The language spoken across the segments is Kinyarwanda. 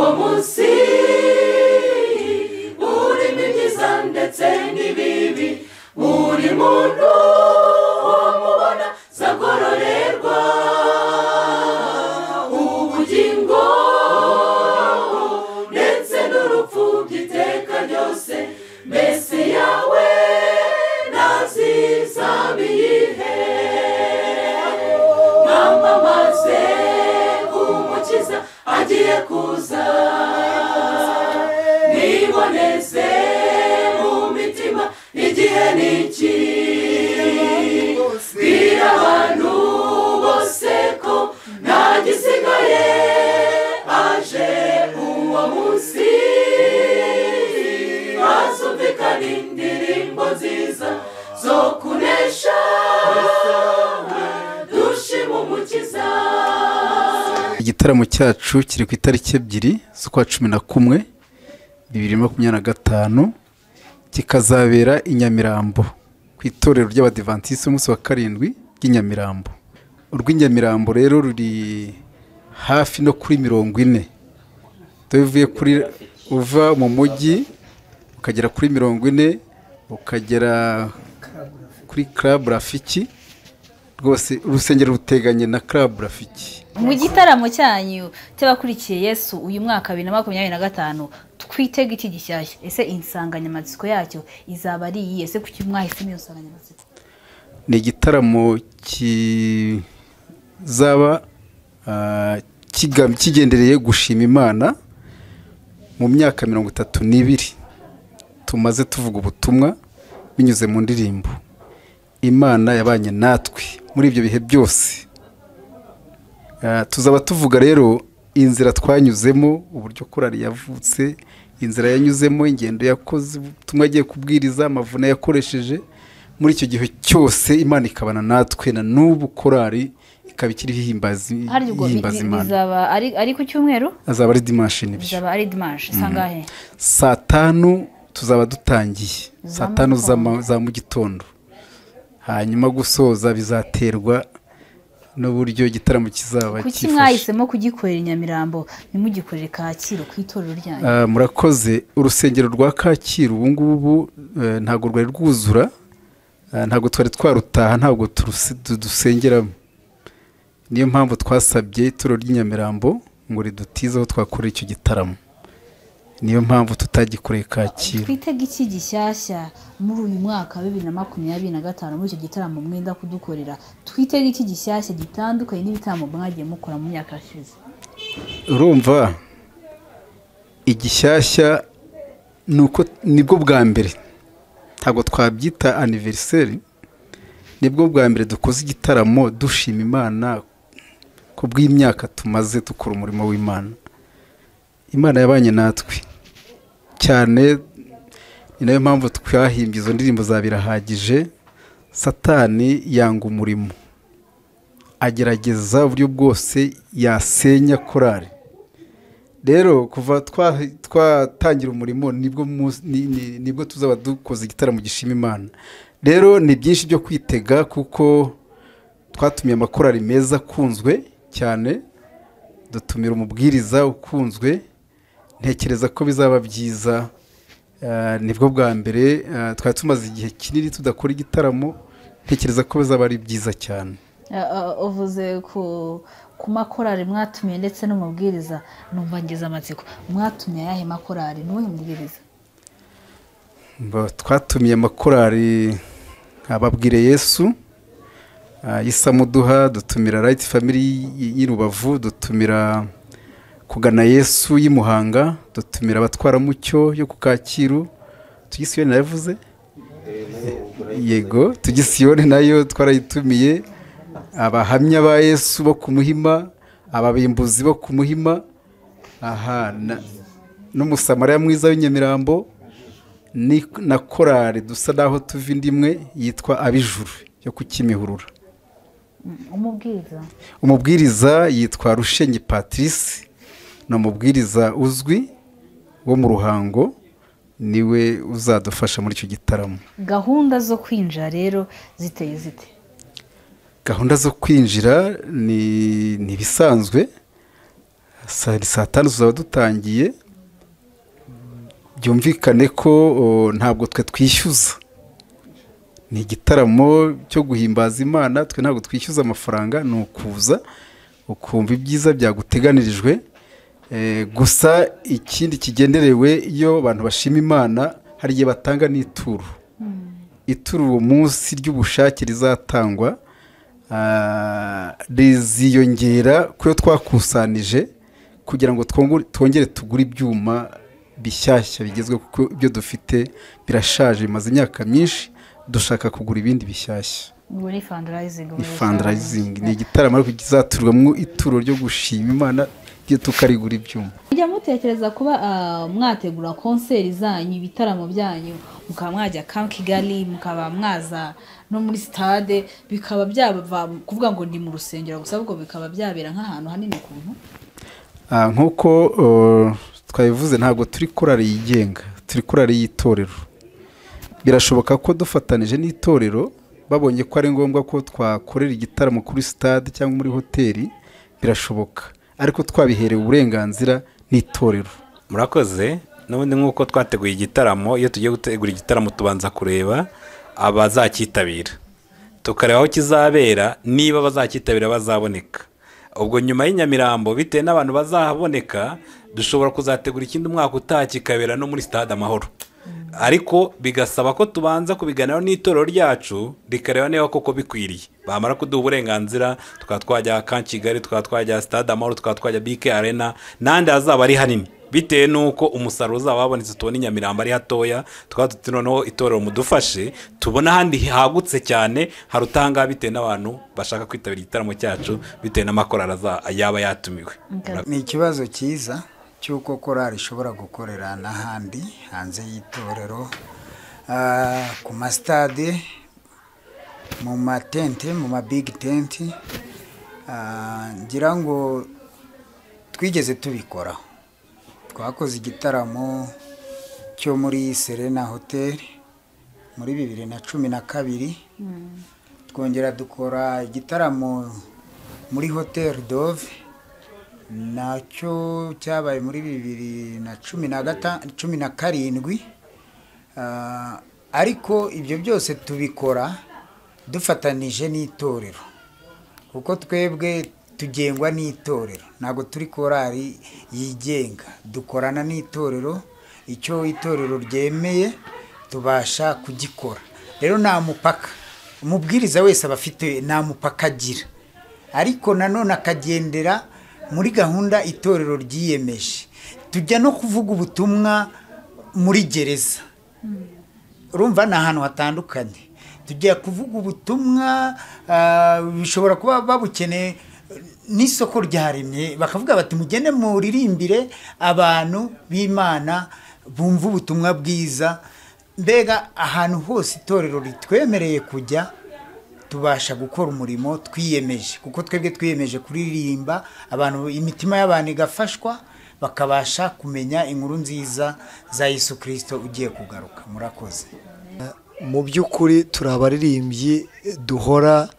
Uwo munsi urimo ibyiza ndetse n'ibibi, buri muntu wamubona zagororerwa ubugingo ndetse n'urupfu by'iteka ryose. Mbese yawe naziza biyihe? Mwamamaze Umukiza agiye kuza, niboneze mu mitima igihe n'iki. Bwira abantu bose ko nta gisigaye, aje uwo munsi hazumvikana indirimbo nziza zo kunesha, dushima Umukiza. Igitaramo cyacu kiri ku itariki 2 z'ukwa 11 2025, kikazabera i Nyamirambo ku itorero ry'Abadivantisiti umunsi wa 7 ry'i Nyamirambo. Urw'i Nyamirambo rero ruri hafi no kuri 40, tuvuye kuri uva mu mujyi ukagera kuri 40, ukagera kuri Club Rafiki. Rwose urusengero ruteganye na Club Rafiki. Mu gitaramo cyanyu cy'abakurikiye Yesu uyu mwaka 2025, twitega iki gishyashya? Ese insanganyamatsiko yacyo izaba ari iyi? Ese kuki mwahisemo iyo nsanganyamatsiko? Ni igitaramo kizaba kigendereye gushima Imana mu myaka 32 tumaze tuvuga ubutumwa binyuze mu ndirimbo. Imana yabanye natwe muri ibyo bihe byose. Tuzaba tuvuga rero inzira twanyuzemo, uburyo korali yavutse, inzira yanyuzemo, ingendo yakoze, ubutumwa agiye kubwiriza, amavuna yakoresheje muri icyo gihe cyose, Imana ikabana natwe na n'ubu korali ikaba ikiriho ihimbaza Harya ubwo ihimbaza Imana. Bizaba ari ku cyumweru? Azaba ari dimanche, nibyo. Bizaba ari dimanche sangahe? Saa 5 tuzaba dutangiye, Za saa 5 mu za mu gitondo, hanyuma gusoza bizaterwa n'uburyo igitaramo kizaba Kuki cyifashe. mwahisemo kugikorera i Nyamirambo ntimugikorere Kacyiru ku itorero ryanyu? Murakoze. Urusengero rwa Kacyiru ubu ngubu ntabwo rwari rwuzura, ntabwo twari twarutaha, ntabwo dusengeramo. Niyo mpamvu twasabye itorero ry'i Nyamirambo ngo ridutize aho twakorera icyo gitaramo. Niyo mpamvu tutagikoreye Kacyiru. Twitega iki gishyashya muri uyu mwaka wa 2025 muri icyo gitaramo mwenda kudukorera? Twitega iki gishyashya gitandukanye n'ibitaramo mwagiye mukora mu myaka yashize? Urumva, igishyashya ni uko nibwo bwa mbere, ntabwo twabyita anniversaire, nibwo bwa mbere dukoze igitaramo dushima Imana ku bw'imyaka tumaze dukora umurimo w'Imana. Imana yabanye natwe cyane, ni nayo mpamvu twahimbye izo ndirimbo za Birahagije. Satani yanga umurimo, agerageza uburyo bwose yasenya korali. Rero kuva twatangira umurimo nibwo nibwo tuzaba dukoze igitaramo gishima Imana. Rero ni byinshi byo kwitega, kuko twatumiye amakorali meza akunzwe cyane, dutumira umubwiriza ukunzwe. Ntekereza ko bizaba byiza. Nibwo bwa mbere, twari tumaze igihe kinini tudakora igitaramo, ntekereza ko bizaba ari byiza cyane. Uvuze ku makorali mwatumiye ndetse n'umubwiriza, numva ngize amatsiko. Mwatumiye ayahe makorali, n'uwuhe mubwiriza? Twatumiye amakorali Ababwire Yesu, Isamuduha, dutumira Right Family y'i Rubavu, dutumira Kugana Yesu y'i Muhanga, dutumira Abatwaramucyo yo ku Kacyiru. Tugisiyoni nayavuze, yego, Tugisiyoni nayo twarayitumiye, Abahamya ba Yesu bo ku Muhima, Ababimbuzi bo ku Muhima, aha n'Umusamariya mwiza w'i Nyamirambo, ni na korali dusa naho tuva indi imwe yitwa Abijuru yo ku Kimihurura. Umubwiriza? Umubwiriza yitwa Rushenyi Patrice, ni umubwiriza uzwi wo mu Ruhango, niwe uzadufasha muri icyo gitaramo. Gahunda zo kwinjira rero ziteye zite? Gahunda zo kwinjira ni ibisanzwe. Saa 5 tuzaba dutangiye. Byumvikane ko ntabwo twe twishyuza, ni igitaramo cyo guhimbaza Imana, twe ntabwo twishyuza amafaranga, ni ukuza ukumva ibyiza byaguteganirijwe. Gusa ikindi kigenderewe, iyo abantu bashima Imana hari igihe batanga n'ituro. Ituro uwo munsi ry'ubushake rizatangwa riziyongera kuyo twakusanije kugira ngo twongere tugure ibyuma bishyashya bigezweho, kuko ibyo dufite birashaje, bimaze imyaka myinshi, dushaka kugura ibindi bishyashya. Ubu ni fundraising. Ni fundraising, ni igitaramo ariko kizaturwamo ituro ryo gushima Imana, tukarigura ibyuma. Mujya mutekereza kuba mwategura konseri zanyu, ibitaramo byanyu, mukaba mwajya Camp Kigali, mukaba mwaza no muri stade, bikaba byaba kuvuga ngo ndi mu rusengero gusa, ahubwo bikaba byabera nk'ahantu hanini ukuntu? Nk'uko twabivuze, ntabwo turi korali yigenga, turi korali y'itorero. Birashoboka ko dufatanije n'itorero, babonye ko ari ngombwa ko twakorera igitaramo kuri stade cyangwa muri hoteli, birashoboka, ariko twabiherewe uburenganzira n'itorero. Murakoze. N'ubundi nk'uko twateguye igitaramo, iyo tugiye gutegura igitaramo tubanza kureba abazacyitabira, tukareba aho kizabera, niba abazacyitabira bazaboneka. Ubwo nyuma y'Inyamirambo, bitewe n'abantu bazahaboneka, dushobora kuzategura ikindi umwaka utaha kikabera no muri Stade Amahoro. Ariko bigasaba ko tubanza kubiganiraho n'itorero ryacu, rikareba niba koko bikwiriye. Bamara kuduha uburenganzira, tukaba twajya Camp Kigali, tukaba twajya Stade Amahoro, tukaba twajya BK Arena n'ahandi hazaba ari hanini, bitewe n'uko umusaruro uzaba wabonetse. Tubona Inyamirambo ari hatoya, tukaba tuti noneho itorero mudufashe tubona ahandi hagutse cyane haruta ahangaha, bitewe n'abantu bashaka kwitabira igitaramo cyacu, bitewe n'amakorali yaba yatumiwe. Ni ikibazo cyiza cy'uko korali ishobora gukorera n'ahandi hanze y'itorero, ku masitade, mu matente, mu ma big tent. Ngira ngo twigeze tubikoraho, twakoze igitaramo cyo muri Serena Hotel muri 2012, twongera dukora igitaramo muri Hotel Dove, nacyo cyabaye muri 2017. Ariko ibyo byose tubikora dufatanije n'itorero, kuko twebwe tugengwa n'itorero, ntabwo turi korali yigenga, dukorana n'itorero, icyo itorero ryemeye tubasha kugikora. Rero nta mupaka, umubwiriza wese aba afite, nta mupaka agira, ariko nanone akagendera muri gahunda itorero ryiyemeje. Tujya no kuvuga ubutumwa muri gereza, urumva ni ahantu hatandukanye tujya kuvuga ubutumwa, bishobora kuba babukeneye n'isoko ryaremye, bakavuga bati mugende muririmbire abantu b'Imana bumva ubutumwa bwiza. Mbega ahantu hose itorero ritwemereye kujya, tubasha gukora umurimo twiyemeje, kuko twebwe twiyemeje kuririmba abantu, imitima y'abantu igafashwa, bakabasha kumenya inkuru nziza za Yesu Kristo ugiye kugaruka. Murakoze. Mu by'ukuri turi abaririmbyi duhora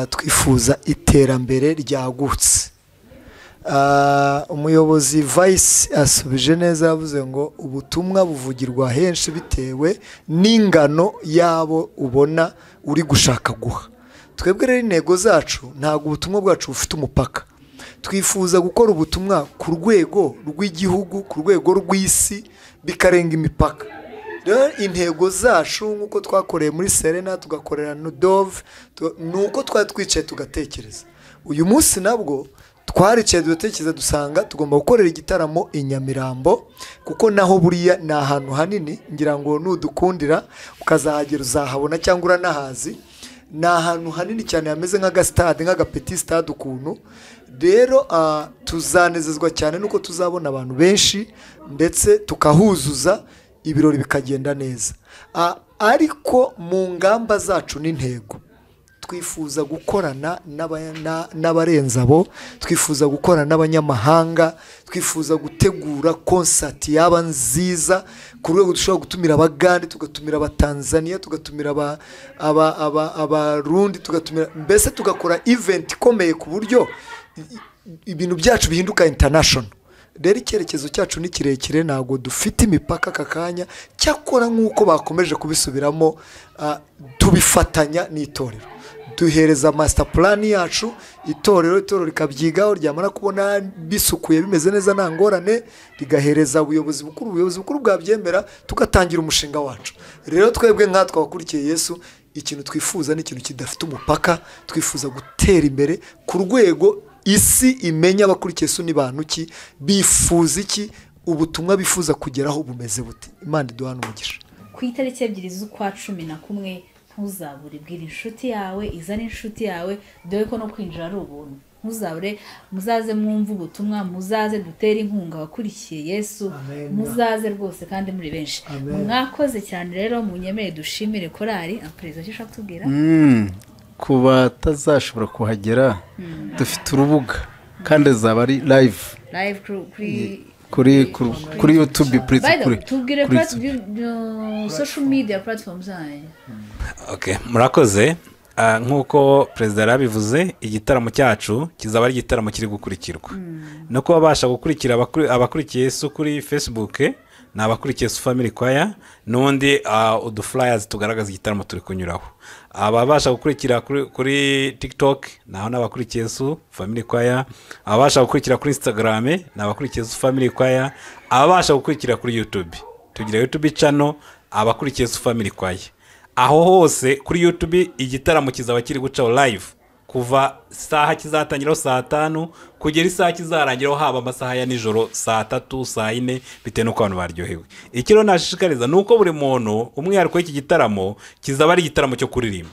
twifuza iterambere ryagutse. Umuyobozi Vice asubije neza, yavuze ngo ubutumwa buvugirwa henshi bitewe n'ingano yabo ubona uri gushaka guha. Twebwe rero intego zacu, ntabwo ubutumwa bwacu bufite umupaka. Twifuza gukora ubutumwa ku rwego rw'igihugu, ku rwego rw'isi, bikarenga imipaka. Rero intego zacu nk'uko twakoreye muri Serena, tugakorera no Dove, ni uko twari twicaye tugatekereza. Uyu munsi nabwo twaricaye dutekereza, dusanga tugomba gukorera igitaramo i Nyamirambo, kuko naho buriya ni ahantu hanini, ngira ngo nudukundira ukazahagera uzahabona cyangwa uranahazi. Ni ahantu hanini cyane hameze nk'agasitade, nk'agapeti stade ukuntu. Rero tuzanezezwa cyane nuko tuzabona abantu benshi, ndetse tukahuzuza, ibirori bikagenda neza. Ariko mu ngamba zacu n'intego, twifuza gukorana n'abarenze abo, twifuza gukorana n'abanyamahanga, twifuza gutegura concert yaba nziza ku rwego dushobora gutumira Abagande, tugatumira Abatanzania, tugatumira Abarundi, tugatumira, mbese tugakora event ikomeye ku buryo ibintu byacu bihinduka international. Rero icyerekezo cyacu ni kirekire, ntabwo dufite imipaka aka kanya. Cyakora nk'uko bakomeje kubisubiramo, tubifatanya n'itorero, duhereza master plan yacu itorero rikabyigaho, ryamara kubona bisukuye bimeze neza nta ngorane, rigahereza ubuyobozi bukuru, ubuyobozi bukuru bwabyemera tugatangira umushinga wacu. Rero twebwe nkatwe abakurikiye Yesu, ikintu twifuza ni ikintu kidafite umupaka. Twifuza gutera imbere ku rwego isi imenya abakurikiye Yesu ni bantu ki, bifuza iki, ubutumwa bifuza kugeraho bumeze bute. Imana iduhane umugisha. Ku itariki 2 z'ukwa 11 ntuzabure, bwira inshuti yawe, izane inshuti yawe, dore ko no kwinjira ari ubuntu. Ntuzabure, muzaze mwumve ubutumwa, muzaze dutere inkunga abakurikiye Yesu, muzaze rwose kandi muri benshi. Mwakoze cyane rero, munyemere dushimire korali. Perezida, icyo ushaka kutubwira? Ku batazashobora kuhagera, dufite urubuga kandi azaba ari live kuri YouTube. Tubwire social media platform zanyu. Okay, murakoze. Nk'uko perezida yarabivuze, igitaramo cyacu kizaba ari igitaramo kiri gukurikirwa. No kuba babasha gukurikira abakurikiye Yesu kuri Facebook ni abakurikiye Yesu Family Choir, n'undi udu flyers tugaragaza igitaramo turi kunyuraho. Ababasha gukurikira kuri TikTok naho n'abakurikiye Yesu Family Choir, ababasha gukurikira kuri Instagram ni abakurikiye Yesu Family Choir, ababasha gukurikira kuri YouTube, tugira YouTube channel abakurikiye Yesu Family Choir. Aho hose kuri YouTube igitaramo kizaba kiri gucaho live kuva saha kizatangiraho saa 5 kugera isaha kizarangiraho, haba amasaha ya nijoro saa 3 saa 4, bitewe n'uko abantu baryohewe. Ikiro nashishikariza nuko buri muntu umwihariko w'iki gitaramo kizaba ari igitaramo cyo kuririmba,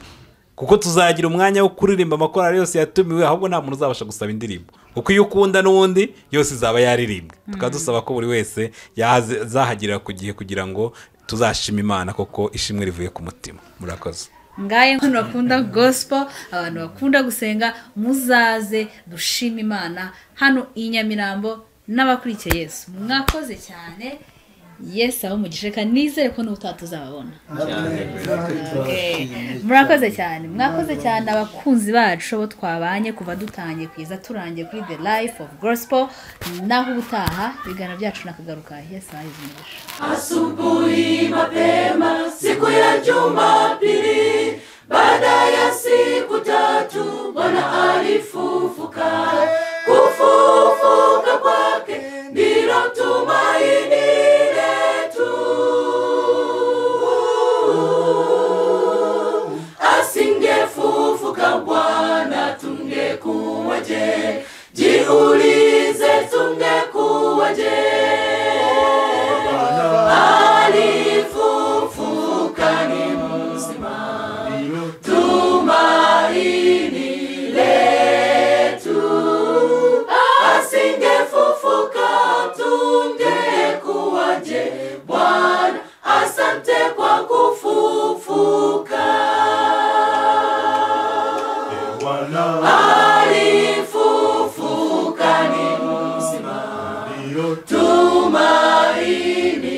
kuko tuzagira umwanya wo kuririmba amakorali yose yatumiwe, ahubwo nta muntu uzabasha gusaba indirimbo, kuko iyo ukunda n'ubundi yose izaba yaririmbwe. Tukaba dusaba ko buri wese yazahagira ku gihe kugira ngo tuzashima Imana koko ishimwe rivuye ku mutima. Murakoze. Ngaye abantu bakunda gospel, abantu bakunda gusenga, muzaze dushima Imana hano i Nyamirambo n'abakurikiye Yesu. Mwakoze cyane. Yesu aho umugisha, kandi nizere ko n'ubutaha tuzababona. Murakoze cyane, mwakoze cyane abakunzi bacu bo twabanye kuva dutangiye kugeza turangiye kuri The Life of Gospel. Naho ubutaha ibiganiro byacu nakagaruka. Yesu aho umugisha. Asubuhi mapema siku ya Jumapili, baada ya siku 3 Bwana alifufuka. Kufufuka kwake ndilo tumaini letu. Asingefufuka Bwana tungekuwaje? Jiulize, tungekuwaje? Alifufuka ni mzima, tumaini letu. Asingefufuka tungekuwaje? Bwana asante kwa kufufuka. Alifufuka ni mzima, tumaini